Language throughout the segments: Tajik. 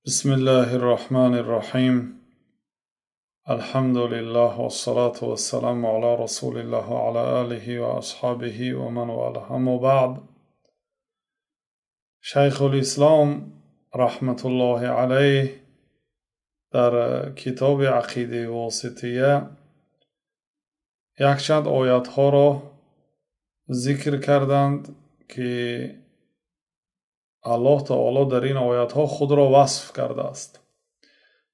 بسم الله الرحمن الرحيم. الحمد لله والصلاة والسلام على رسول الله وعلى آله وأصحابه ومن والاه. أما بعد، شیخ الاسلام رحمة الله علیه дар китоби Ақидаи Восития якчанд оятҳоро зикр карданд, ки Аллоҳ таоло дар ин оятҳо худро васф кардааст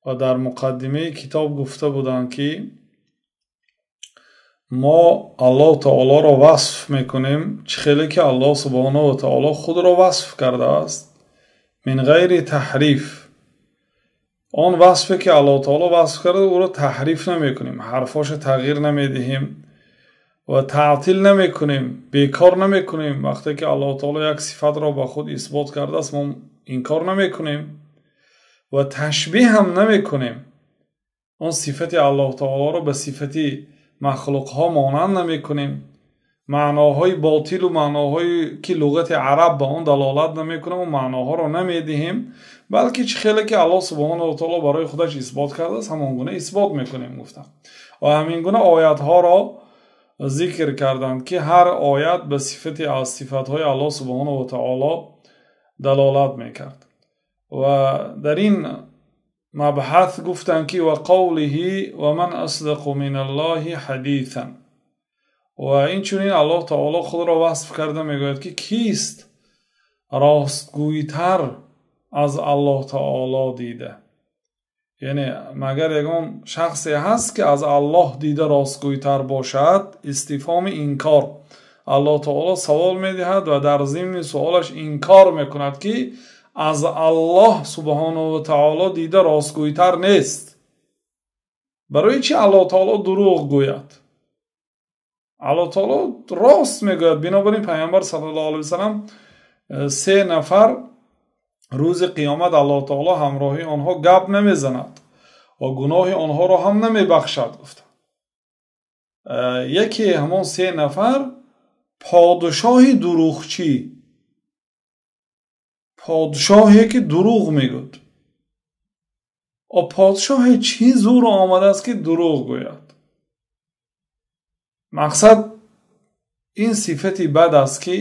ва дар муқаддимаи китоб гуфта буданд, ки мо Аллоҳ таолоро васф мекунем, чӣ хеле ки Аллоҳ субҳонаҳу ва таоло худро васф кардааст, мин ғайри таҳриф. Он васфе ки Аллоҳ таоло васф карда, ӯро таҳриф намекунем, ҳарфҳоша тағйир намедиҳем ва таътил намекунем, бекор намекунем. Вақте ки Аллоҳ таоло як сифатро ба худ исбот кардааст, мо инкор намекунем ва ташбеҳ ҳам намекунем. Он сифати Аллоҳ таолоро ба сифати махлуқҳо монанд намекунем. Маъноҳои ботилу маъноҳое ки луғати араб ба он далолат намекунад, он маъноҳоро намедиҳем, балки чӣ хеле ки Аллоҳ субҳонаҳу ва таоло барои худаш исбот кардааст, ҳамон гуна исбот мекунем, гуфтам. Ва ҳамин гуна оятҳоро зикр карданд, ки ҳар оят ба сифати аз сифатҳои Аллоҳ субҳонаҳу ва таоло далолат мекард. Ва дар ин мабҳас гуфтанд, ки ва қавлиҳи ва ман асдақу миналлоҳи ҳадисан. Ва инчунин Аллоҳ таоло худро васф карда мегӯяд, ки кист ростгӯйтар аз Аллоҳ таоло дида? Яъне магар ягон шахсе ҳаст, ки аз Аллоҳ дида ростгӯйтар бошад? Истифҳоми инкор. Аллоҳ таоло савол медиҳад ва дар зимни суолаш инкор мекунад, ки аз Аллоҳ субҳонаҳу ва таоло дида ростгӯйтар нест. Барои чӣ Аллоҳ таоло дурӯғ гӯяд? Аллоҳ таоло рост мегӯяд. Бинобар ин Пайғамбар саллаллоҳу алайҳи васаллам се нафар рӯзи қиёмат Аллоҳ таоло ҳамроҳи онҳо гап намезанад ва гуноҳи онҳоро ҳам намебахшад, гуфта. Яке ҳамон се нафар подшоҳи дурӯғчӣ, подшоҳе ки дурӯғ мегӯяд. О подшоҳе чӣ зур омадааст, ки дурӯғ гӯяд? Мақсад ин сифати бад аст, ки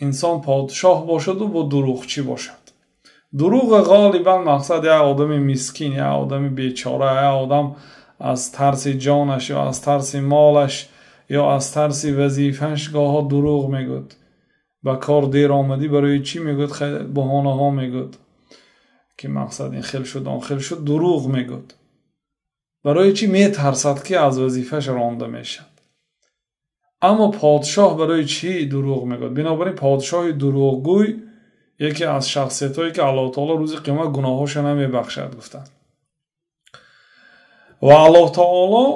инсон подшоҳ бошаду бо дурӯғчӣ бошад. Дурӯғ ғолибан мақсад як одами мискин, як одами бечора, як одам аз тарси ҷонаш ё аз тарси молаш ё аз тарси вазифааш гоҳо дурӯғ мегӯяд. Ба кор дер омадӣ, барои чӣ мегӯяд, баҳонаҳо мегӯяд, ки мақсад ин хел шуд, он хел шуд, дурӯғ мегӯяд. Барои чӣ? Метарсад, ки аз вазифааш ронда мешавад. Аммо подшоҳ барои чӣ дурӯғ мегӯяд? Бинобар ин подшоҳи дурӯғгӯй яке аз шахсиятҳое ки Аллоҳ таоло рӯзи қиёмат гуноҳҳоша намебахшад, гуфтанд. Ва Аллоҳ таоло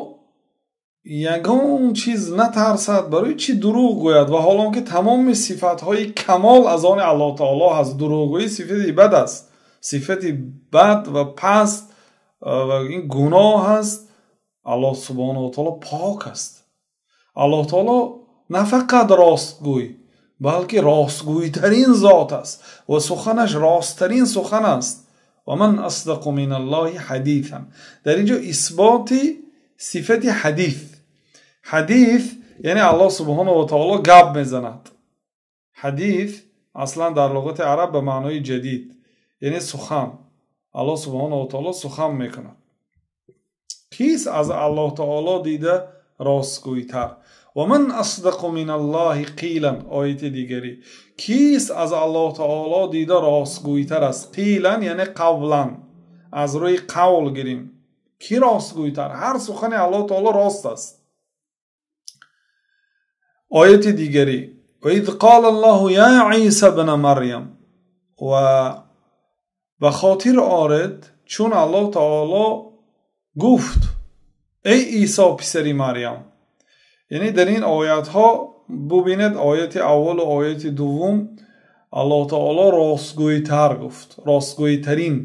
ягон чиз натарсад, барои чӣ дурӯғ гӯяд? Ва ҳолон ки тамоми сифатҳои камол аз они Аллоҳ таоло ҳаст. Дурӯғгӯӣ сифати бад аст, сифати бад ва паст ва ин гуноҳ аст. Аллоҳ субҳонаҳу ва таоло пок аст. Аллоҳ таоло на фақат ростгӯй, балки ростгӯйтарин зот аст ва суханаш росттарин сухан аст. Ва ман асдақу миналлоҳи ҳадисан. Дар ин ҷо исботи сифати ҳадис. Ҳадис яъне Аллоҳ субҳонаҳу ва таоло гап мезанад. Ҳадис аслан дар луғати араб ба маънои ҷадид, яъне сухан. Аллоҳ субҳонаҳу ва таоло сухан мекунад. Кист аз Аллоҳ таоло дида ростгӯйтар? Ва ман асдақу миналлоҳи қилан, ояти дигаре. Кист аз Аллоҳ таоло дида ростгӯйтар аст? Қилан яъне қавлан, аз рӯи қавл гирим. Ки ростгӯйтар? Ҳар сухани Аллоҳ таоло рост аст. Ояти дигаре: ва из қала Аллоҳу я Исо ибна Марям. Ва ба хотир оред, чун Аллоҳ таоло гуфт: эй Исо писари Марям. Яъне дар ин оятҳо бубинед, ояти аввалу ояти дуввум Аллоҳ таоло ростгӯйтар гуфт, ростгӯйтарин.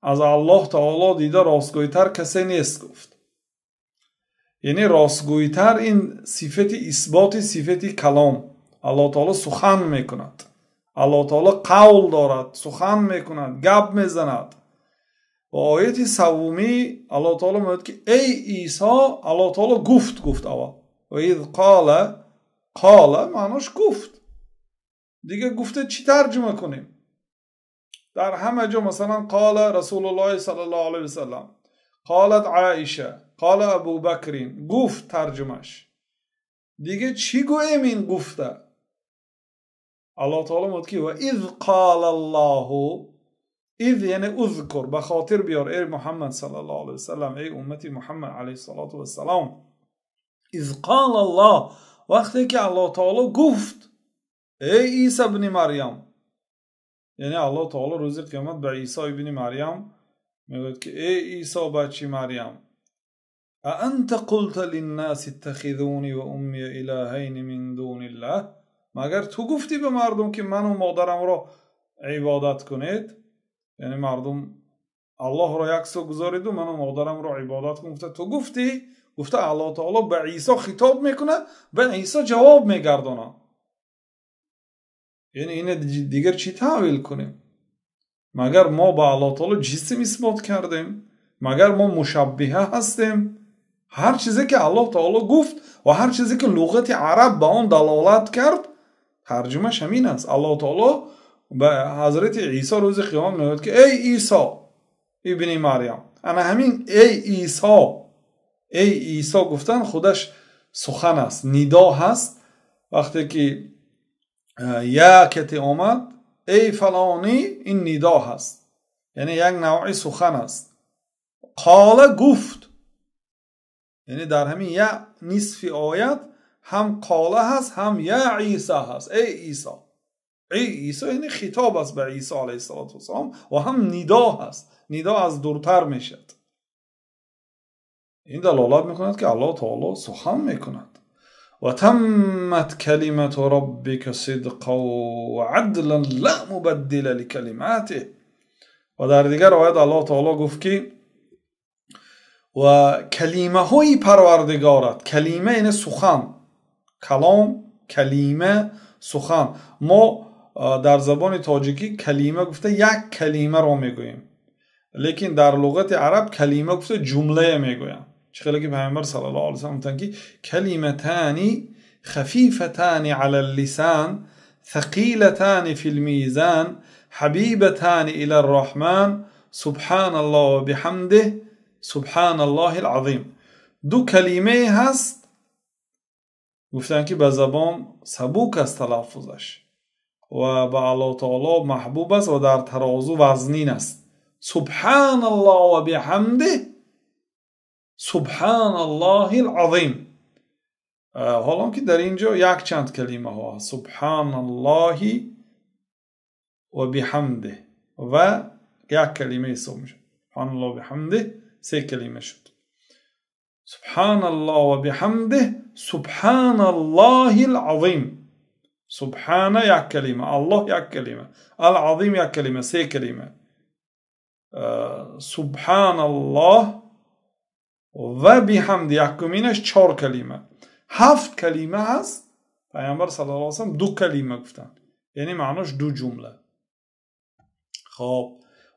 Аз Аллоҳ таоло дида ростгӯйтар касе нест, гуфт. Яъне ростгӯйтар ин сифати исботи сифати калом. Аллоҳ таоло сухан мекунад. Аллоҳ таоло қавл дорад, сухан мекунад, гап мезанад. Ва ояти севумӣ Аллоҳ таоло мегӯяд, ки эй Исо, Аллоҳ таоло гуфт, гуфт аввал. Ва из қола, қола маънош гуфт. Дигар гуфта чӣ тарҷума кунем? Дар ҳама ҷо масалан қола Расулуллоҳ саллаллоҳу алайҳи васаллам, қолат Оиша, қола Абу Бакрин, гуфт тарҷумаш. Дигар чӣ гӯем ин гуфта? Аллоҳ таоло мегӯяд, ки ва из қола Аллоҳу, из яъне узкур, ба хотир биёр эй Муҳаммад саллаллоҳу алайҳи васаллам, эй уммати Муҳаммад алайҳиссалоту вассалом. Из қола Аллоҳ, вақте ки Аллоҳ таоло гуфт эй Исо ибни Марьям, яъне Аллоҳ таоло рӯзи қиёмат ба Исо ибни Марьям мегӯяд, ки эй Исо бачи Марьям, аанта қулта линнаси иттахизуни ва уммия илаҳайни мин дуниллаҳ, магар ту гуфтӣ ба мардум, ки ману модарамро ибодат кунед? Яъне мардум Аллоҳро як сӯ гузориду ману модарамро ибодат кун гуфта, ту гуфтӣ? Гуфта Аллоҳ таоло ба Исо хитоб мекунад, ба Исо ҷавоб мегардонад. Яъне ина дигар чӣ таъвил кунем? Магар мо ба Аллоҳ таоло ҷисм исбот кардем? Магар мо мушаббиҳа ҳастем? Ҳар чизе ки Аллоҳ таоло гуфт ва ҳар чизе ки луғати араб ба он далолат кард, тарҷумаш ҳамин аст. Аллоҳ таоло ба ҳазрати Исо рӯзи қиёмат мегӯяд, ки эй Исо ибни Марьям. Ана ҳамин эй Исо, эй Исо гуфтан худаш сухан аст, нидо ҳаст. Вақте ки я кати омад, эй фалонӣ, ин нидо ҳаст, яъне як навъи сухан аст. Қола гуфт, яъне дар ҳамин я нисфи оят ҳам қола ҳаст, ҳам я Исо ҳаст, эй Исо. Эй Исо яъне хитоб аст ба Исо алайҳиссалоту вассалом ва ҳам нидо ҳаст. Нидо аз дуртар мешавад. Ин далолат мекунад, ки Аллоҳ таоло сухан мекунад. Ва таммат калимату роббика сидқан ва адлан ла мубаддила ликалиматиҳ. Ва дар дигар оят Аллоҳ таоло гуфт, ки ва калимаҳои Парвардигорат, калима яъне сухан, калом, калима, сухан. Мо дар забони тоҷикӣ калима гуфта як калимаро мегӯем, лекин дар луғати араб калима гуфта ҷумлае мегӯянд. Чӣ хеле ки Пайғамбар саллаллоҳу алайҳи васаллам гуфтанд, ки калиматани хафифатани ала лисан thақилатани фил мизан ҳабибатани ила рраҳман субҳаналлоҳ ва биҳамдиҳ субҳаналлоҳил азим. Ду калимае ҳаст, гуфтанд, ки ба забон сабук аст талаффузаш ва ба Аллоҳ таоло маҳбуб аст ва дар тарозу вазнин аст. Субҳаналлоҳ ва биҳамдиҳ субҳаналлоҳил азим. Ҳолон ки дар ин ҷо якчанд калимаҳо ҳаст. Субҳаналлоҳи ва биҳамдиҳ ва як калима ҳисоб мешавад. Субҳаналлоҳ биҳамдиҳ се калима шуд. Субҳаналлоҳ ва биҳамдиҳ субҳаналлоҳил азим. Субҳана як калима, Аллоҳ як калима, ал-азим як калима, се калима. Субҳаналлоҳ ва биҳамди якуминаш чор калима. Ҳафт калима ҳаст. Пайғамбар саллаллоҳу алайҳи васаллам ду калима гуфтанд, яъне маънош ду ҷумла. Хоб,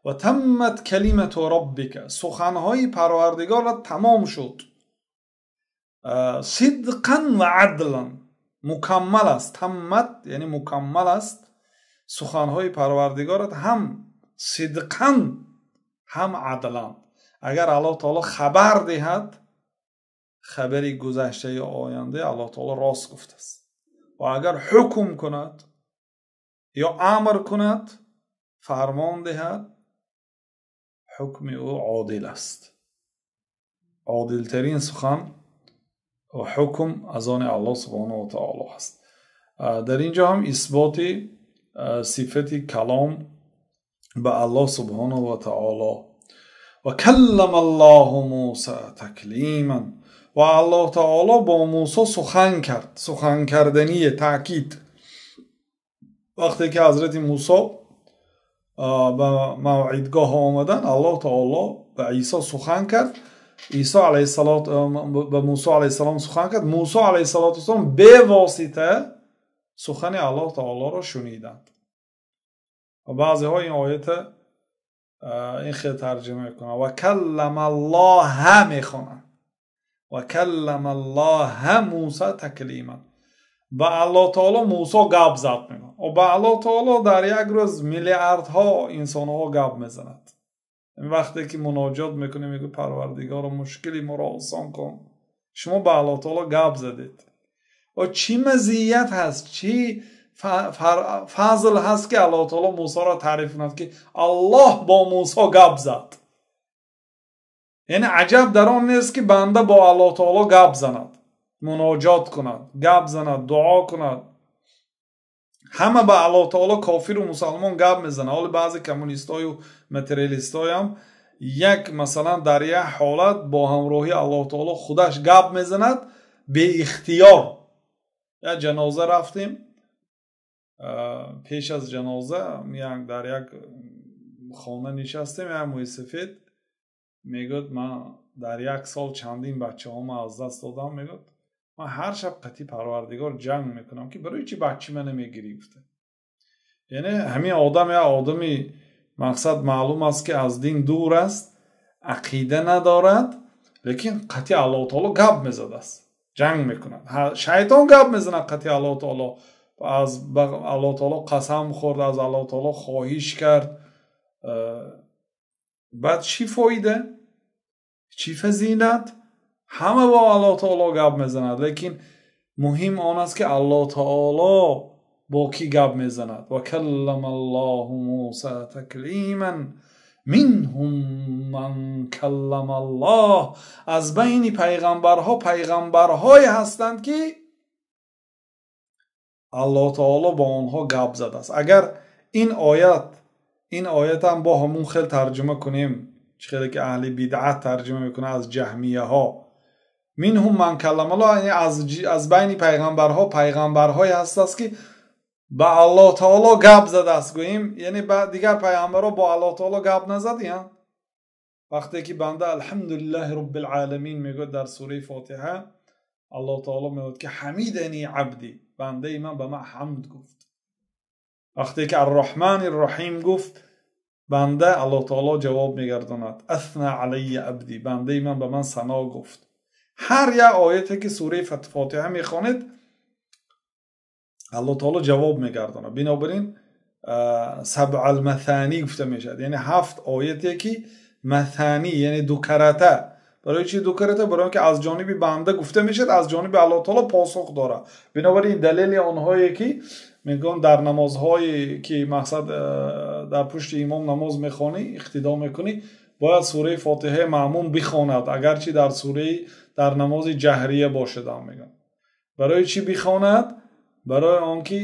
ва таммат калимату роббика, суханҳои Парвардигорат тамом шуд. Сидқан ва адлан, мукаммал аст. Таммат яъне мукаммал аст. Суханҳои Парвардигорат ҳам сидқан ҳам адлан. Агар Аллоҳ таоло хабар диҳад, хабари гузашта ё оянда, Аллоҳ таоло рост гуфтааст. Ва агар ҳукм кунад ё амр кунад, фармон диҳад, ҳукми ӯ одил аст. Одилтарин сухан ва ҳукм аз они Аллоҳ субҳонаҳу ва таоло аст. Дар ин ҷо ҳам исботи сифати калом ба Аллоҳ субҳонаҳу ва таоло. Ва каллама Аллоҳу Мусо таклиман, ва Аллоҳ таоло бо Мусо сухан кард, сухан кардание таъкид. Вақте ки ҳазрати Мусо ба мавъидгоҳ омаданд, Аллоҳ таоло ба Исо сухан кард. Исо алайҳиссалот ба Мусо алайҳиссалом сухан кард. Мусо алайҳиссалоту вассалом бевосита сухани Аллоҳ таолоро шуниданд. Ва баъзеҳо ин оята ин хел тарҷима мекунанд: ва каллама Аллоҳа мехонанд, ва каллама Аллоҳа Мусо таклима. Ба Аллоҳ таоло Мусо гап зад мегӯяд. Ба Аллоҳ таоло дар як рӯз миллиардҳо инсонҳо гап мезанад. Вақте ки муноҷот мекунем, мегӯ: Парвардигоро, мушкили моро осон кун. Шумо ба Аллоҳ таоло гап задед. Ва чӣ мазият ҳаст, чӣ фазл ҳаст, ки Аллоҳ таоло Мусоро таъриф кунад, ки Аллоҳ бо Мусо гап зад? Яъне аҷаб дар он нест, ки банда бо Аллоҳ таоло гап занад, муноҷот кунад, гап занад, дуо кунад. Ҳама ба Аллоҳ таоло, кофиру мусалмон, гап мезанад. Ҳоло баъзе коммунистою материалистоям як, масалан, дар як ҳолат бо ҳамроҳии Аллоҳ таоло худаш гап мезанад беихтиёр. Як ҷаноза рафтем, пеш аз ҷаноза дар як хона нишастем. Як мӯйсафед мегӯяд: ман дар як сол чандин бачаҳома аз даст додам. Мегӯяд: ман ҳар шаб қатъи Парвардигор ҷанг мекунам, ки барои чӣ бачи мана мегирӣ, гуфта. Яъне ҳамин одам як одами, мақсад, маълум аст, ки аз дин дур аст, ақида надорад, лекин қатъи Аллоҳ таоло гап мезадааст, ҷанг мекунад. Шайтон гап мезанад қатъи Аллоҳ таоло, аз Аллоҳ таоло қасам хӯрд, аз Аллоҳ таоло хоҳиш кард. Баъд чӣ фоида, чӣ фазилат? Ҳама бо Аллоҳ таоло гап мезанад, лекин муҳим он аст, ки Аллоҳ таоло бо кӣ гап мезанад. Ва каллама Аллоҳу Мусо таклиман. Минҳум ман каллама Аллоҳ. Аз байни пайғамбарҳо пайғамбарҳое ҳастанд, ки Аллоҳ таоло бо онҳо гап задааст. Агар ин оятам бо ҳамун хел тарҷума кунем, чӣ хеле ки аҳли бидъат тарҷума мекунад аз ҷаҳмияҳо, минҳум ман каллама Аллоҳ, яъне аз байни пайғамбарҳо пайғамбарҳое ҳастааст, ки ба Аллоҳ таоло гап задааст, гӯем, яъне ба дигар пайғамбарҳо бо Аллоҳ таоло гап назадиянд. Вақте ки банда алҳамдулиллаҳи роббил оламин мегӯяд дар сураи Фотиҳа, Аллоҳ таоло мегӯяд, ки ҳамидани абди, бандаи ман ба ман ҳамд гуфт. Вақте ки арраҳмани рраҳим гуфт банда, Аллоҳ таоло ҷавоб мегардонад: асна алайя абди, бандаи ман ба ман сано гуфт. Ҳар як ояте ки сураи Фотиҳа мехонед, Аллоҳ таоло ҷавоб мегардонад. Бинобар ин сабъалмаthани гуфта мешавад, яъне ҳафт ояте, ки маthани, яъне дукарата. Барои чи дукарата? Барои он ки аз ҷониби банда гуфта мешавад, аз ҷониби Аллоҳ таоло посух дорад. Бинобар ин далели онҳое, ки мегӯянд, дар намозҳое ки, мақсад, дар пушти имом намоз мехонӣ, иқтидо мекунӣ, бояд сураи Фотиҳаи маъмум бихонад, агарчи дар сураи дар намози ҷаҳрия бошадам, мегӯянд. Барои чӣ бихонад? Барои он ки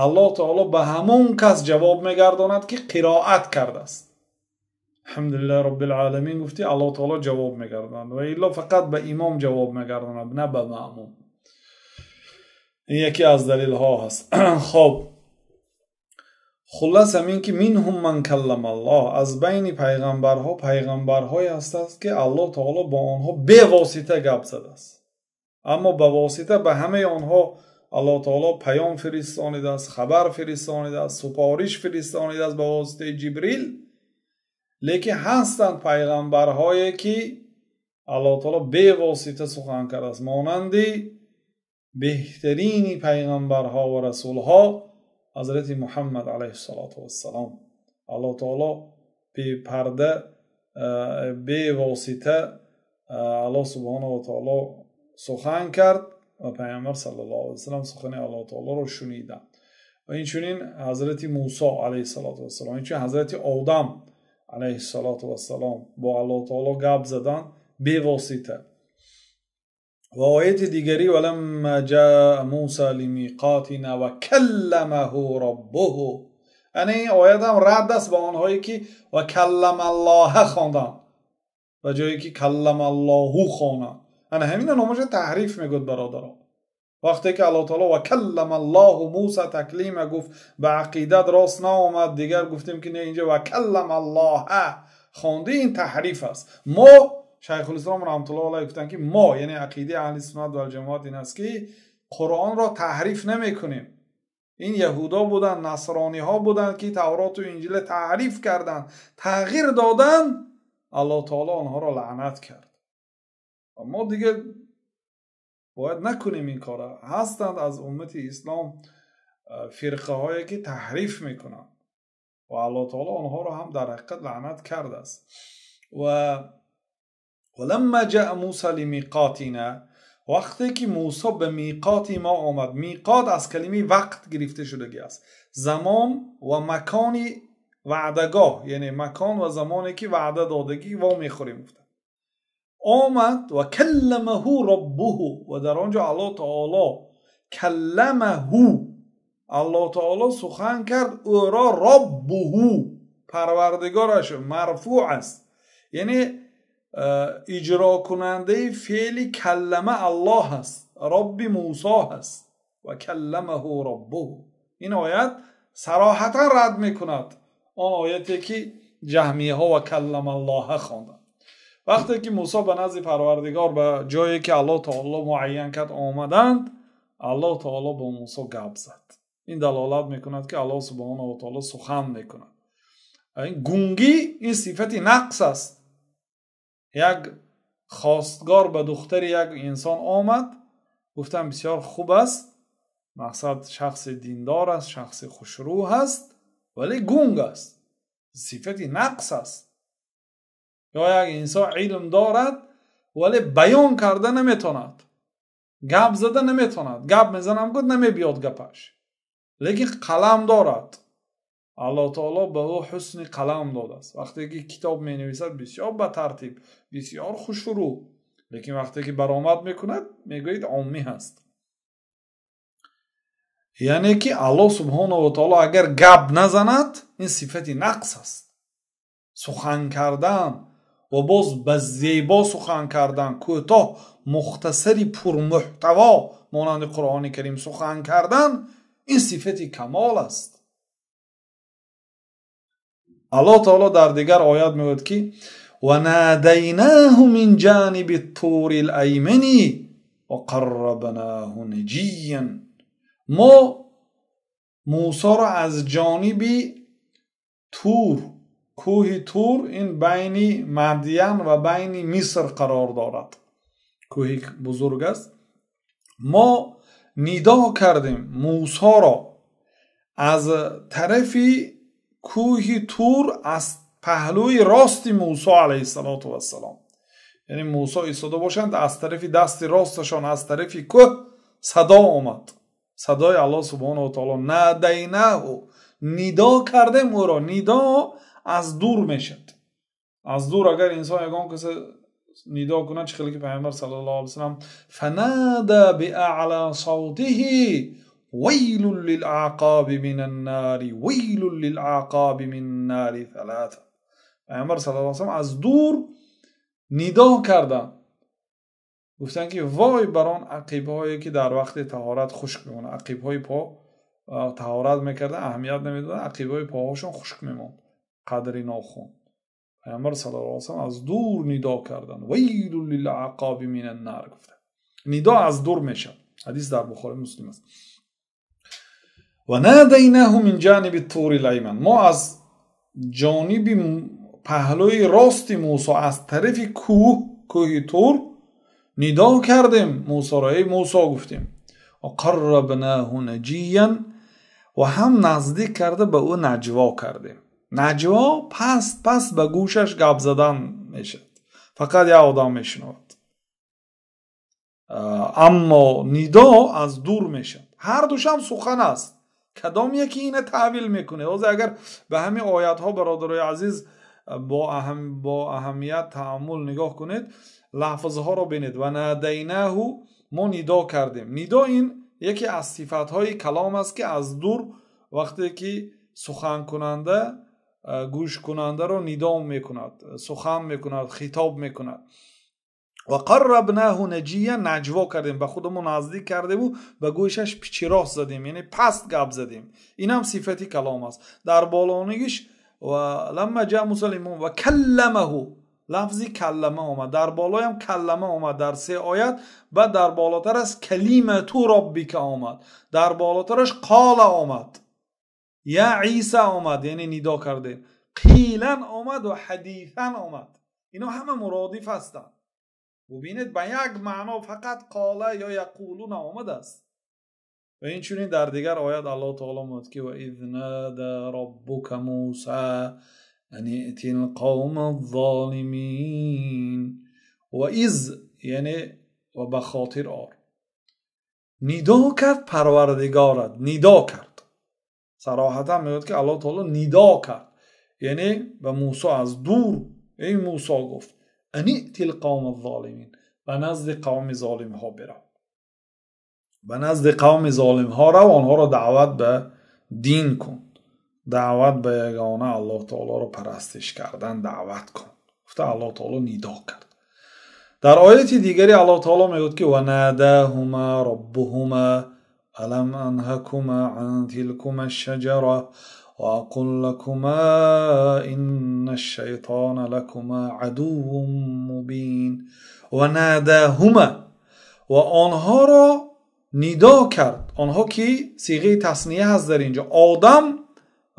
Аллоҳ таоло ба ҳамон кас ҷавоб мегардонад, ки қироат кардааст. Алҳамдулиллаҳи роббил оламин гуфтӣ, Аллоҳ таоло ҷавоб мегардонад, ва илло фақат ба имом ҷавоб мегардонад, на ба маъмум. Ин яке аз далилҳо ҳаст. Хоб, хуллас ҳамин, ки минҳум ман каллама Аллоҳ, аз байни пайғамбарҳо пайғамбарҳое ҳастанд, ки Аллоҳ таоло бо онҳо бевосита гап задааст, аммо ба восита ба ҳамаи онҳо Аллоҳ таоло паём фиристонидааст, хабар фиристонидааст, супориш фиристонидааст ба воситаи Ҷибрил. Лекин ҳастанд пайғамбарҳое, ки Аллоҳ таоло бевосита сухан кардааст, монанди беҳтарини пайғамбарҳо ва расулҳо, ҳазрати Муҳаммад алайҳиссалоту вассалом. Аллоҳ таоло бепарда, бевосита Аллоҳ субҳонаҳу ва таоло сухан кард ва Пайғамбар саллаллоҳу алайҳи васаллам сухани Аллоҳ таолоро шуниданд. Ва инчунин ҳазрати Мусо алайҳиссалоту вассалом, инчунин ҳазрати Одам алайҳиссалоту вассалом бо Аллоҳ таоло гап заданд бевосита. Ва ояти дигари: валамма ҷаа Муса лимиқотина ва калламаҳу роббуҳу. Ана ин оятам рад аст ба онҳое, ки ва калламаллоҳа хонданд ба ҷое ки калламаллоҳу хонанд. Ана ҳамина номаша таҳриф мегӯяд, бародаро. Вақте ки Аллоҳ таоло ва калламаллоҳу Муса таклима гуфт, ба ақидат рост наомад, дигар гуфтем, ки не, инҷа ва калламаллоҳа хонди, ин таҳриф аст. Мо, Шайхулислом раҳматуллоҳи алайҳ гуфтанд, ки мо, яъне ақидаи аҳли суннат валҷамоат ин аст, ки Қуръонро таҳриф намекунем. Ин яҳудо буданд, насрониҳо буданд, ки Тавроту Инҷилро таҳриф карданд, тағйир доданд. Аллоҳ таоло онҳоро лаънат кард. Ва мо дигар бояд накунем ин корро. Ҳастанд аз уммати ислом фирқаҳое ки таҳриф мекунанд ва Аллоҳ таоло онҳоро ҳам дар ҳақиқат лаънат кардааст. Ва ламма ҷаа Муса лимиқотина, вақте ки Мусо ба миқоти мо омад. Миқот аз калимаи вақт гирифта шудагӣ аст, замон ва макони ваъдагоҳ, яъне макон ва замоне ки ваъда додагӣ во мехӯрем. Гуфта омад ва калламаҳу роббуҳу, ва дар он ҷо Аллоҳ таоло калламаҳу, Аллоҳ таоло сухан кард ӯро, роббуҳу парвардигораш, марфӯъ аст, яъне иҷрокунандаи феъли каллама Аллоҳ аст, Робби Мусо аст. Ва калламаҳу роббуҳу. Ин оят сароҳатан рад мекунад он ояте ки ҷаҳмияҳо ва каллама Аллоҳа хонданд. Вақте ки Мусо ба назди Парвардигор, ба ҷое ки Аллоҳ таоло муайян кард омаданд, Аллоҳ таоло бо Мусо гап зад. Ин далолат мекунад ки Аллоҳ субҳонаҳу ва таоло сухан мекунад. Ин гунгӣ, ин сифати нақс аст. Як хостгор ба духтари як инсон омад, гуфтам бисёр хуб аст, мақсад шахси диндор аст, шахси хушрӯ аст, вале гунг аст, сифати нақс аст. Ё як инсон илм дорад, вале баён карда наметавонад, гап зада наметавонад, гап мезанам гуфт намебиёд гапаш, лекин қалам дорад. Аллоҳ таоло ба ӯ ҳусни қалам додааст. Вақте ки китоб менависад бисёр ба тартиб, бисёр хушрӯ, лекин вақте ки баромад мекунад мегӯяд оммӣ ҳаст. Яъне ки Аллоҳ субҳонаҳу ва таоло агар гап назанад, ин сифати нақс аст. Сухан кардан ва боз ба зебо сухан кардан, кӯтоҳ, мухтасари пурмуҳтаво монанди Қуръони Карим сухан кардан, ин сифати камол аст. Аллоҳ таоло дар дигар оят мегӯяд ки ва надайнаҳу мин ҷаниби тури лаймани ва қаррабнаҳу наҷиян. Мо Мусоро аз ҷониби Тур, кӯҳи Тур, ин байни Мадиян ва байни Миср қарор дорад, кӯҳи бузург аст. Мо нидо кардем Мусоро аз тарафи кӯҳи Тур, аз паҳлӯи рости Мусо алайҳиссалоту вассалом. Яъне Мусо истода бошанд, аз тарафи дасти росташон, аз тарафи кӯҳ садо омад. Садои Аллоҳ субҳонаҳу ва таоло. Надайнаҳу, нидо кардем ӯро. Нидо аз дур мешавад. Аз дур агар инсон ягон касе нидо кунад, чӣ хеле ки Пайғамбар саллаллоҳу алайҳи васаллам фанада биаъла савтиҳи вайлун лилаъқоби минан нари вайлун лилаъқоби минан нари саласа. Пайғамбар саллаллоҳу алайҳи васаллам аз дур нидо карданд, гуфтанд ки вой бар он ақибҳое ки дар вақти таҳорат хушк мемонанд. Ақибҳои по таҳорат мекарданд, аҳамият намедоданд, ақибҳои поҳошон хушк мемонд қадри нохун. Пайғамбар саллаллоҳу алайҳи васаллам аз дур нидо карданд, вайлун лилаъқоби минан нар гуфтанд. Нидо аз дур мешавад. Ҳадис дар Бухори Муслим аст. Ва надайнаҳу мин ҷаниби тури лайман. Мо аз ҷониби паҳлӯи рости Мусо, аз тарафи кӯҳ, кӯҳи Тур нидо кардем Мусоро. Эй Мусо гуфтем. Ва қаррабнаҳу наҷиян, ва ҳам наздик карда ба ӯ наҷво кардем. Наҷво паст паст ба гӯшаш гап задан мешавад, фақат як одам мешунавад. Аммо нидо аз дур мешавад. Ҳар душам сухан аст. Кадом яке ина таъвил мекунад? Ҳозир агар ба ҳамин оятҳо, бародарои азиз, бо аҳамият тааммул нигоҳ кунед, лафзҳоро бинед. Ва надайнаҳу, мо нидо кардем. Нидо ин яке аз сифатҳои калом аст ки аз дур вақте ки суханкунанда гӯшкунандаро нидо мекунад, сухан мекунад, хитоб мекунад. Ва қаррабнаҳу наҷия, наҷво кардем, ба худамон наздик кардему ба гӯшаш пичирост задем, яъне паст гап задем. Инам сифати калом аст. Дар болонигиш ва ламма ҷаа Муса лимун ва калламаҳу, Лафзи каллама омад, дар болоям каллама омад дар се оят, баъд дар болотар аз калимату роббика омад, дар болотараш қола омад, я Иса омад, яъне нидо кардем, қилан омад ва ҳадисан омад. Ино ҳама муродиф ҳастанд. Бубинед, ба як маъно фақат қола ё яқулу наомадааст. Ва инчунин дар дигар оят Аллоҳ таоло мегӯяд ки ва из нада роббука Муса ан иътил қавма ззолимин. Ва из, яъне ва ба хотир ор, нидо кард Парвардигорат, нидо кард. Сароҳатан мегӯяд ки Аллоҳ таоло нидо кард, яъне ба Мусо аз дур, эй Мусо гуфт, ан иътил қавма ззолимин, ба назди қавми золимҳо бирав, ба назди қавми золимҳо рав, онҳоро даъват ба дин кун, даъват ба ягона Аллоҳ таолоро парастиш кардан даъват кун. Гуфта Аллоҳ таоло нидо кард. Дар ояти дигаре Аллоҳ таоло мегӯяд ки ва надаҳума роббуҳума алам анҳакума ан тилкума шаҷара ва aquл лакума инна шайтона лакума адуввун мубин. Ва надаҳума, ва онҳоро нидо кард. Онҳо ки сиғаи тасния ҳаст дар инҷо, Одам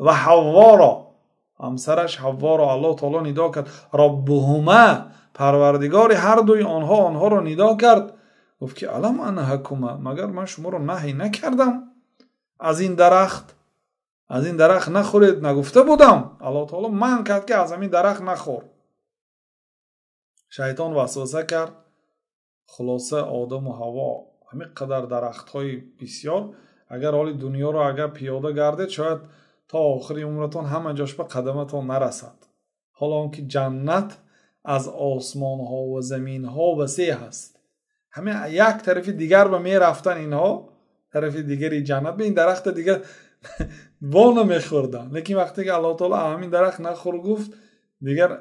ва Ҳавворо, ҳамсараш Ҳавворо Аллоҳ таоло нидо кард. Роббуҳума, парвардигори ҳар дуи онҳо онҳоро нидо кард. Гуфт ки алам анҳакума, магар ман шуморо наҳй накардам аз ин дарахт, аз ин дарахт нахӯред нагуфта будам? Аллоҳ таоло манъ кард ки аз ҳамин дарахт нахӯр. Шайтон васваса кард. Хулоса Одаму Ҳавво ҳамин қадар дарахтҳои бисёр, агар ҳоли дунёро агар пиёда гардед, шояд то охири умратон ҳама ҷош ба қадаматон нарасад. Ҳоло он ки ҷаннат аз осмонҳо ва заминҳо васеъ ҳаст. Ҳамин як тарафи дигар ба мерафтан инҳо, тарафи дигари ҷаннат, ба ин дарахта дигар во намехӯрданд. Лекин вақте ки Аллоҳ таоло ҳамин дарахт нахӯр гуфт, дигар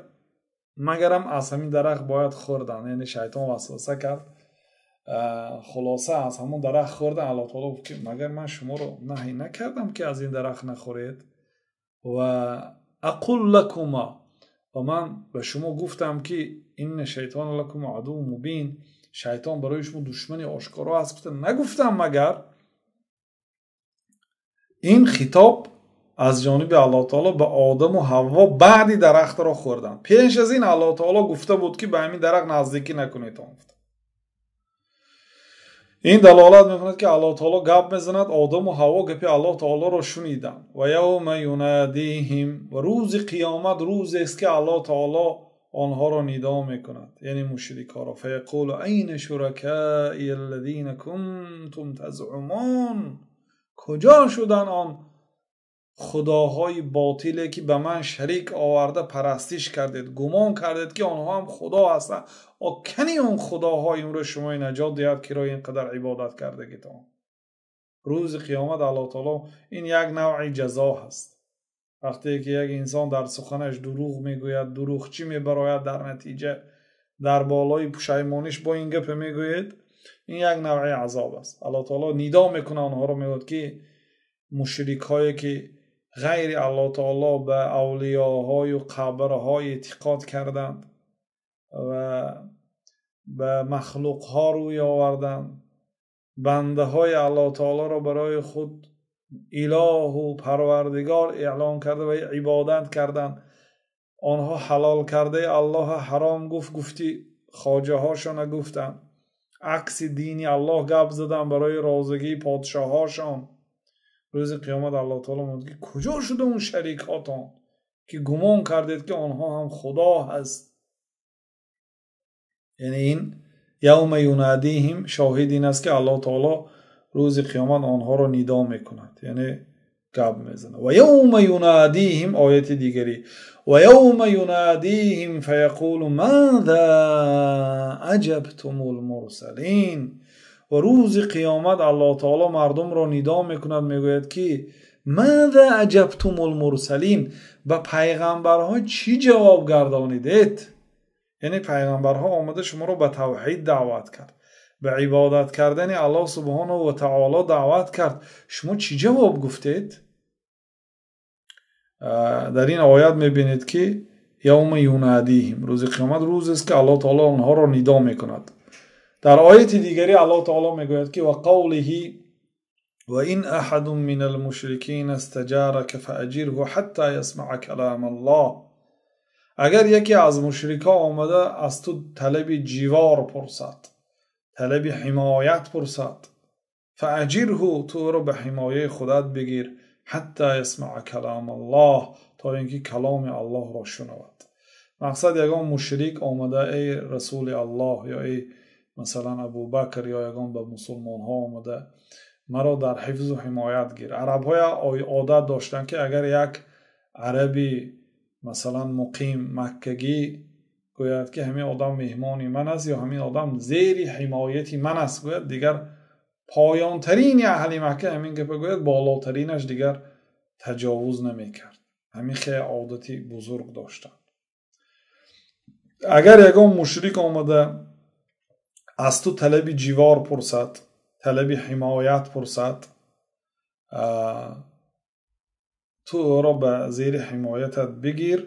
магарам аз ҳамин дарахт бояд хӯрдан. Яъне шайтон васваса кард. Хулоса аз ҳамон дарахт хӯрдан. Аллоҳ таоло гуфт ки магар ман шуморо наҳй накардам ки аз ин дарахт нахӯред? Ва aquл лакума, ва ман ба шумо гуфтам ки инна шайтона лакум адуввун мубин, шайтон барои шумо душмани ошкоро аст. Гуфта нагуфтам магар? Ин хитоб аз ҷониби Аллоҳ таоло ба Одаму Ҳавво баъди дарахтро хӯрдан. Пеш аз ин Аллоҳ таоло гуфта буд ки ба ҳамин дарахт наздикӣ накунед. Ин далолат мекунад ки Аллоҳ таоло гап мезанад, Одаму Ҳавво гапи Аллоҳ таолоро шуниданд. Ва явма юнадиҳим, ва рӯзи қиёмат рӯзест ки Аллоҳ таоло онҳоро нидо мекунад, яъне мушрикҳоро. Фаяқулу айна шуракаи аллазина кунтум тазъумун, куҷо шуданд он худоҳои ботиле ки ба ман шарик оварда парастиш кардед, гумон кардед ки онҳо ҳам худо ҳастанд. Кани он худоҳо имрӯз шумои наҷот диҳад ки рои ин қадар ибодат кардагитон. Рӯзи қиёмат Аллоҳ таоло ин як навъи ҷазо ҳаст. Вақте ки як инсон дар суханаш дурӯғ мегӯяд, дурӯғчӣ мебарояд, дар натиҷа дар болои пушаймониш бо ин гапа мегӯяд, ин як навъи азоб аст. Аллоҳ таоло нидо мекунад онҳоро, мегӯяд ки мушрикҳое ки ғайри Аллоҳ таоло ба авлиёҳою қабрҳо эътиқод карданд ва ба махлуқҳо рӯй оварданд, бандаҳои Аллоҳ таолоро барои худ илоҳу парвардигор эълон карда ва ибодат карданд. Онҳо ҳалол кардаи Аллоҳ ҳаром гуфт, гуфти хоҷаҳошона гуфтанд, акси дини Аллоҳ гап заданд барои розигии подшоҳошон. Рӯзи қиёмат Аллоҳ таоло мегӯяд ки куҷо шуда он шарикҳотон ки гумон кардед ки онҳо ҳам худо ҳаст. Яъне ин явма юнадиҳим шоҳид ин аст ки Аллоҳ таоло рӯзи қиёмат онҳоро нидо мекунад, яъне гап мезанад. Ва явма юнадиҳим, ояти дигари, ва явма юнадиҳим фаяқулу маза аҷабтумул мурсалин. Ва рӯзи қиёмат Аллоҳ таоло мардумро нидо мекунад, мегӯяд ки маза аҷабтумул мурсалин, ба пайғамбарҳо чӣ ҷавоб гардонидед? Яъне пайғамбарҳо омада шуморо ба тавҳид даъват кард, ба ибодат кардани Аллоҳ субҳонаҳу ва таоло даъват кард, шумо чӣ ҷавоб гуфтед? Дар ин оят мебинед ки Явма юнадиҳим, рӯзи қиёмат рӯзест ки Аллоҳ таоло онҳоро нидо мекунад. Дар ояти дигаре Аллоҳ таоло мегӯяд ки ва қавлиҳи ва ин аҳадун минал мушрикина истаҷарака фаажирҳу ҳатта ясмаа калам Аллоҳ. Агар яке аз мушрикҳо омада аз ту талаби ҷивор пурсад, талаби ҳимоят пурсад, фаажирҳу, ту ӯро ба ҳимояи худат бигир, ҳатта ясмаа калам Аллоҳ, то ин ки каломи Аллоҳро шунавад. Мақсад, ягон мушрик омада, эй Расули Аллоҳ ё эй масалан Абубакр ё ягон ба мусулмонҳо омада, маро дар ҳифзу ҳимоят гир. Арабҳоя одат доштанд ки агар як араби масалан муқим маккагӣ гӯяд ки ҳамин одам меҳмони ман аст ё ҳамин одам зери ҳимояти ман аст, гӯяд, дигар поёнтарини аҳли Макка ҳамин гапа гӯяд, болотаринаш дигар таҷовуз намекард. Ҳамин хеле одати бузург доштанд. Агар ягон мушрик омада аз ту талаби ҷивор пурсад, талаби ҳимоят пурсад, ту ӯро ба зери ҳимоятат бигир,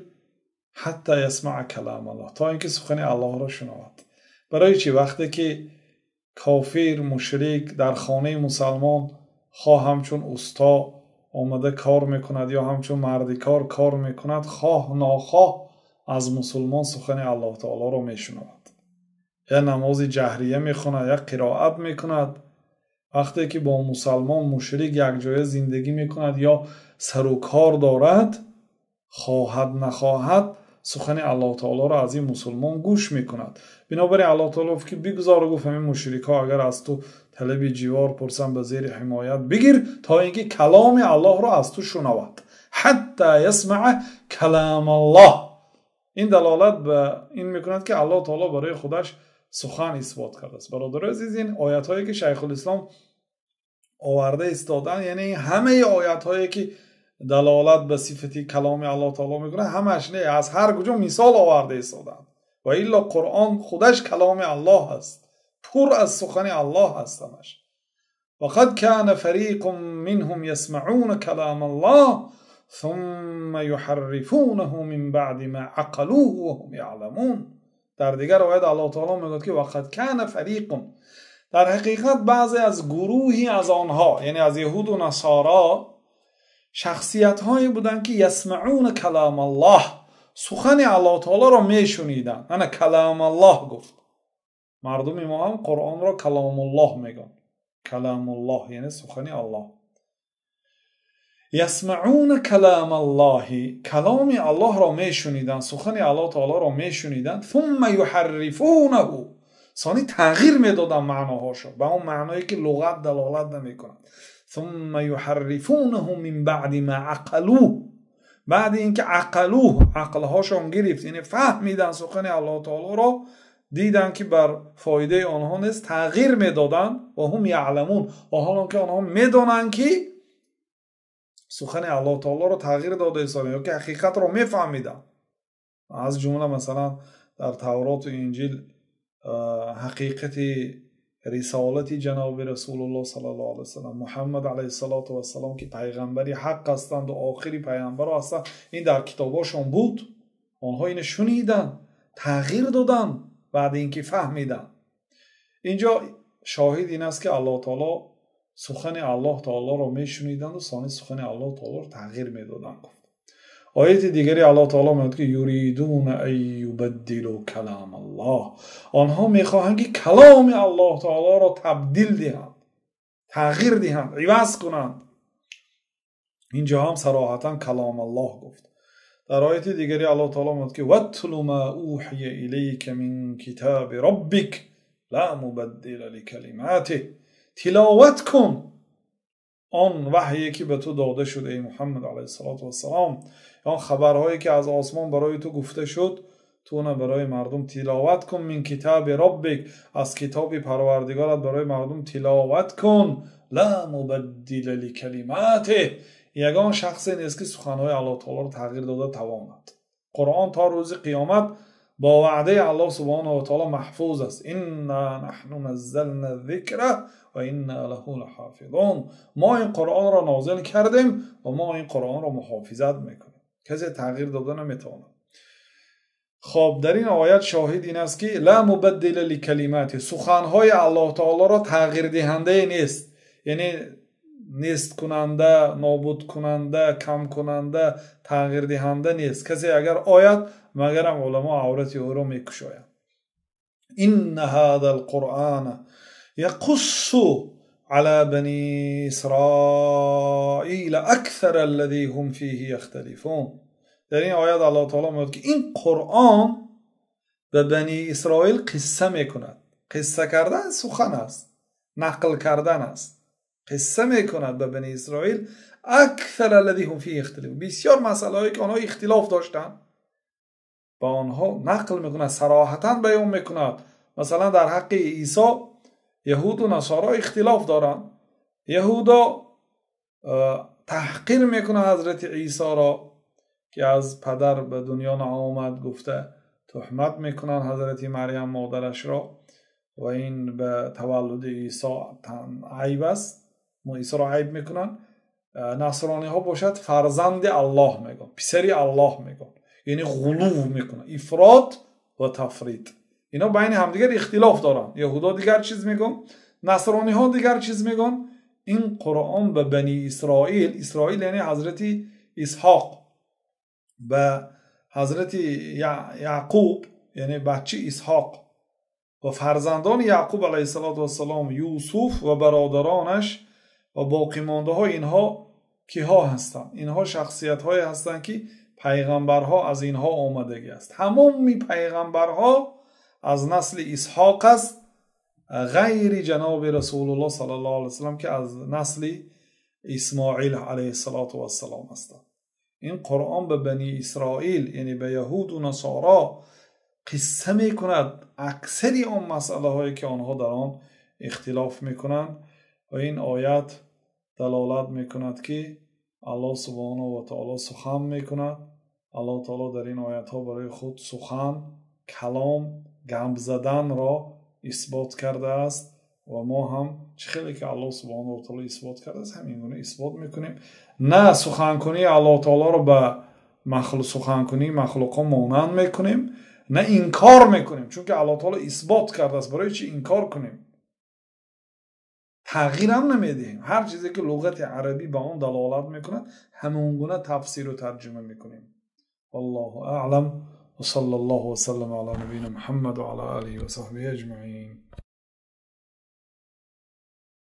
ҳатта ясмаа калам Аллоҳ, то ин ки сухани Аллоҳро шунавад. Барои чӣ? Вақте ки кофир мушрик дар хонаи мусалмон хоҳ ҳамчун усто омада кор мекунад ё ҳамчун мардикор кор мекунад, хоҳ нохоҳ аз мусулмон сухани Аллоҳ таолоро мешунавад, я намози ҷаҳрия мехонад, я қироат мекунад. Вақте ки бо мусалмон мушрик якҷоя зиндагӣ мекунад ё сару кор дорад, хоҳад нахоҳад сухани Аллоҳ таолоро аз ин мусулмон гӯш мекунад. Бинобар ин Аллоҳ таоло гуфт ки бигузор, гуфт, ҳамин мушрикҳо агар аз ту талаби ҷивор пурсанд, ба зери ҳимоят бигир, то ин ки каломи Аллоҳро аз ту шунавад. Ҳатта ясмаа калам Аллоҳ. Ин далолат ба ин мекунад ки Аллоҳ таоло барои худаш сухан исбот кардааст. Бародарои азиз, ин оятҳое ки Шайхулислом оварда истоданд, яъне ҳамаи оятҳое ки далолат ба сифати каломи Аллоҳ таоло мекунад, ҳамааш не, аз ҳар куҷо мисол оварда истоданд. Ва илло Қуръон худаш каломи Аллоҳ аст, пур аз сухани Аллоҳ аст ҳамаш. وقد كان فريق منهم يسمعون كلام الله ثم يحرفونه من بعد ما عقلوه وهم يعلمون. дар дигар оят Аллоҳ таоло мегӯяд ки وقد كان فريق, дар ҳақиқат баъзе аз гурӯҳи аз онҳо, яъне аз яҳуду насоро, шахсиятҳое буданд ки يسمعون كلام الله, сухани Аллоҳ таолоро мешуниданд. Ана калам Аллоҳ гуфт. Мардуми мо ҳам Қуръонро каломуллоҳ мегӯянд. Каломуллоҳ яъне сухани Аллоҳ. يسمعون كلام الله, каломи Аллоҳро мешуниданд, сухани Аллоҳ таолоро мешуниданд, ثم يحرفونه, сони тағйир медоданд маъноҳошо ба он маъное ки луғат далолат намекунад. ثم يحرفونه من بعد ما عقلوه, баъди ин ки عقلوه, ақлҳошон гирифт, яъне фаҳмиданд сухани Аллоҳ таолоро, диданд ки бар фоидаи онҳо нест, тағйир медоданд. وهم يعلمون, ва ҳолон ки онҳо медонанд ки сухани Аллоҳ таолоро тағйир дода истодан ё ки ҳақиқатро мефаҳмиданд. Аз ҷумла масалан дар Тавроту Инҷил ҳақиқати рисолати ҷаноби Расулуллоҳ саллаллоҳу алайҳи васаллам, Муҳаммад алайҳиссалоту вассалом, ки пайғамбари ҳақ ҳастанд ва охири пайғамбаро ҳастанд, ин дар китобҳошон буд. Онҳо ина шуниданд, тағйир доданд баъди ин ки фаҳмиданд. Инҷо шоҳид ин аст ки Аллоҳ таоло сухани Аллоҳ таолоро мешуниданду сони сухани Аллоҳ таолоро тағйир медоданд, гуфт. Ояти дигаре Аллоҳ таоло мегӯяд ки يريدون أن يبدلوا كلام الله, онҳо мехоҳанд ки каломи Аллоҳ таолоро табдил диҳанд, тағйир диҳанд, иваз кунанд. Инҷо ҳам сароҳатан калом Аллоҳ гуфт. Дар ояти дигаре Аллоҳ таоло мегӯяд ки واتل ما أوحي إليك من كتاب ربك لا مبدل لكلماته, тиловат кун он ваҳйе ки ба ту дода шуд, эй Муҳаммад алайҳиссалоту вассалом, он хабарҳое ки аз осмон барои ту гуфта шуд, ту она барои мардум тиловат кун. من كتاب ربك, аз китоби Парвардигорат барои мардум тиловат кун. لا مبدل لكلماته, ягон шахсе нест ки суханҳои Аллоҳ таолоро тағйир дода тавонад. Қуръон то рӯзи қиёмат бо ваъдаи Аллоҳ субҳонаҳу ва таоло маҳфуз аст. إنا نحن نزلنا الذكر وإنا له لحافظون, мо ин Қуръонро нозил кардем ва мо ин Қуръонро муҳофизат мекунем, касе тағйир дода наметавонад. Хоб, дар ин оят шоҳид ин аст, ки ла мубаддила ликалимати, суханҳои Аллоҳ таолоро тағйирдиҳандае нест, яъне несткунанда, нобудкунанда, камкунанда, тағйирдиҳанда нест. Касе агар ояд, магарам уламо аврати ӯро мекушоянд. Инна ҳазал қуръана яқуссу ала бани Исроила аксара аллази ҳум фиҳи яхталифун. Дар ин оят Аллоҳ таоло мегӯяд, ки ин Қуръон ба Бани Исроил қисса мекунад. Қисса кардан сухан аст, нақл кардан аст. Қисса мекунад ба Бани Исроил аксара аллази ҳум фиҳи яхталифун. Бисёр масъалаҳое, ки онҳо ихтилоф доштанд, ба онҳо нақл мекунад, сароҳатан баён мекунад. Масалан, дар ҳаққи Исо яҳуду насоро ихтилоф доранд. Яҳудо таҳқир мекунад ҳазрати Исоро, ки аз падар ба дунё наомад гуфта туҳмат мекунанд ҳазрати Марьям модарашро, ва ин ба таваллуди Исо айб аст, Исоро айб мекунанд. Насрониҳо бошад фарзанди Аллоҳ мегӯянд, писари Аллоҳ мегӯянд, яъне ғулув мекунанд, ифрот ва тафрит. Ино байни ҳамдигар ихтилоф доранд. Яҳудо дигар чиз мегӯянд, насрониҳо дигар чиз мегӯянд. Ин Қуръон ба Бани Исроил, Исроил яъне ҳазрати Исҳоқ, ба ҳазрати Яъқуб, яъне бачаи Исҳоқ ва фарзандони Яъқуб алайҳиссалоту вассалом, Юсуф ва бародаронаш ва боқимондаҳо, инҳо киҳо ҳастанд? Инҳо шахсиятҳое ҳастанд, ки пайғамбарҳо аз инҳо омадагӣ аст. Тамоми пайғамбарҳо аз насли Исҳоқ аст, ғайри ҷаноби Расулуллоҳ саллаллоҳу алайҳи васаллам, ки аз насли Исмоил алайҳиссалоту вассалом ҳастанд. Ин Қуръон ба Бани Исроил, яъне ба яҳуду насоро қисса мекунад аксари он масъалаҳое, ки онҳо дар он ихтилоф мекунанд. Ва ин оят далолат мекунад, ки Аллоҳ субҳонаҳу ва таоло сухан мекунад. Аллоҳ таоло дар ин оятҳо барои худ сухан, калом, гап заданро исбот кардааст ва мо ҳам чӣ хеле ки Аллоҳ субҳонаҳу ва таоло исбот кардааст, ҳамин гуна исбот мекунем. На суханкунии Аллоҳ таолоро ба суханкунии махлуқҳо монанд мекунем, на инкор мекунем, чунки Аллоҳ таоло исбот кардааст. Барои чӣ инкор кунем? Тағйирам намедиҳем. Ҳар чизе ки луғати арабӣ ба он далолат мекунад, ҳамон гуна тафсиру тарҷума мекунем. Валлоҳу аълам. وصلى الله وسلم على نبينا محمد وعلى آله وصحبه أجمعين.